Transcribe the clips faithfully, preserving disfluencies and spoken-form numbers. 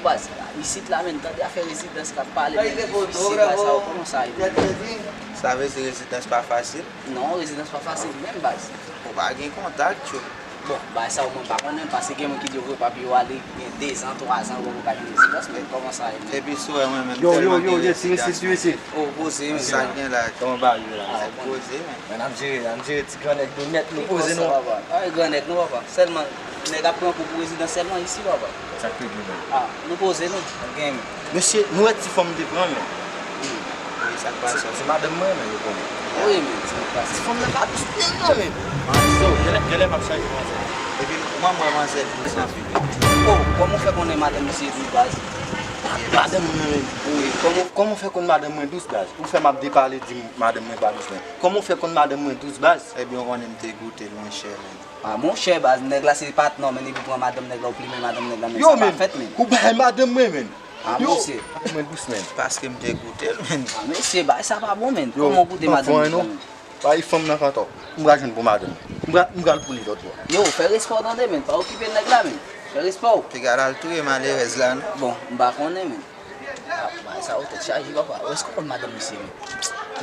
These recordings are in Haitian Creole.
Baz, isit la, menm tande afè rezidans k ap pale, men difisil, baz, sa yo kòmanse a ye. Sa vle di rezidans pa fasil? Non, rezidans pa fasil menm, baz. Ou pa gen kontak, tchou. Bon, bagay sa yo mwen pa konnen, paske gen moun ki di yo voye papye yo ale, gen dezan, twazan, yo pa gen rezidans, men kòman sa ye menm? Epi si w wè mwen menm tèlman gen rezidans, mwen. Yo, yo, yo, yo, ti mesye, ti mesye. Oh, poze, men. Sa k gen la? Kòman bagay yo la? Ah, poze, men. Men n ap jere, n ap jere ti grannèg nou nèt, nou poze nou. Papa. Ah, grannèg nou, papa. Sèlman, nèg ap pran kou pou rezidans sèlman isi, papa. Sa k regle menm? Ah, nou poze nou. Ok, men. Mesye, nou wè ti fanm te pran, men. Wi, sa k pase? Se, se madanm mwen, men, yo konnen. Wi, men, sa k pase? Ti fanm nan pa dous menm, non, men. Manzo, genlè, genlè m ap chanje manzè. Epi, mwen, mwen, manzè dous anpil. Oh, kòman w fè konnen madanm misye dous, baz? Madanm mwen, men. Wi, kòman, kòman w fè konn madanm mwen dous, baz? Ou fè m ap depale, di m madanm mwen pa dous, men. Kòman w fè konn madanm mwen dous, baz? Ebyen, w konnen m te goute l, monchè, men. Ah, monchè, baz, nèg la se patnè w, men depi w pran madanm nèg la, w plimen madanm nèg la, men sa pa fèt, men. Yo, men, ou bay madanm mwen, men. Ah, mesye. Yo, mwen dous, men. Paske m te goute l, men. Ah, mesye, bagay sa pa bon, men. Yo, kòman w goute madanm nèg la, men? Bay fanm nan kanta w. M pral jwenn pou madanm mwen. M pral, m pral pou li lòt bò. Yo, fè respè w tande, men. Pa okipe nèg la, men. Fè respè w. Piga l al touye malerèz la, non? Bon, m pa konnen, men. Ah, bagay sa yo tèt chaje, papa. Ou èske w konn madanm misye, men?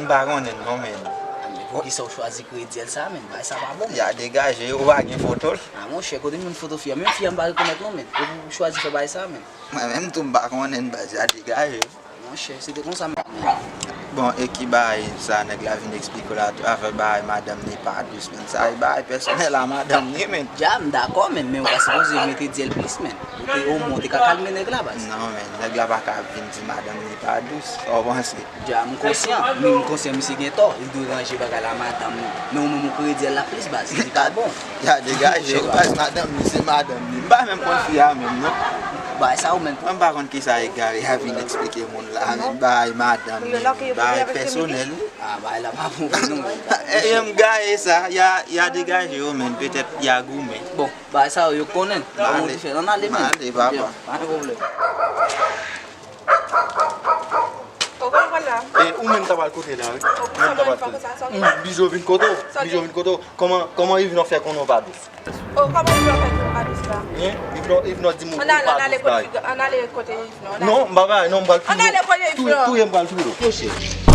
M pa konnen l, non, men. Ah, men poukisa w chwazi kreye dyèl sa, men? Bagay sa pa bon. Ya degaje, ou pa gen foto l? Ah, monchè, kote m jwenn foto fi a? Menm fi a m pa rekonèt, non, men. Epi w chwazi fè bagay sa, men. Mwen menm tou m pa konnen, baz, ya degaje. Monchè, se te konsa m pa konnen. Bon, e ki bagay sa nèg la vin eksplike w la tou, afè bagay madanm ni pa dous, men sa e bagay pèsonèl a madanm ni, men. Dja, m dakò, men, men ou pa sipoze mete dyèl plis, men. Ou te omwen, ou te ka kalme nèg la, baz. Non, men, nèg la pa ka vin di madanm ni pa dous. Sa w panse? Dja, m konsyan, men m konsyan misye gen tò. Li dwe ranje bagay la madanm li. Men ou menm ou kreye dyèl la plis, baz. Li pa bon. Ya degaje w, baz, madanm ni se madanm ni. M pa menm konn fi a menm, non. Bagay sa ou menm. Mwen m pa konn kisa egare a vin eksplike moun la, men bagay madanm ni, bagay pèsonèl. Ah, bagay la pa bon pou nou, men. E, e m gaye sa, ya, ya degaje yo, men petèt ya goumen. Bon, bagay sa yo, yo konnen. Kòman ou te fè? Ann ale, men. M ale, papa. Pa gen pwoblèm. Ou konn pral la? E ou menm ta pral kote la, wi. Ou menm ta pral kote. Bizo vin kote w. Bizo vin kote w. Kòman, kòman Yvnon fè konnen w pa dous? Oh, kòman Yvnon fè konnen w pa dous la? Hein? Yvnon, Yvnon di m ou pa dous, bay. Ann ale kote Yvnon. Non, m pa bay, non, m pral touye w. Ann ale kote Yvnon. Touye, touye, m pral touye w. Monchè.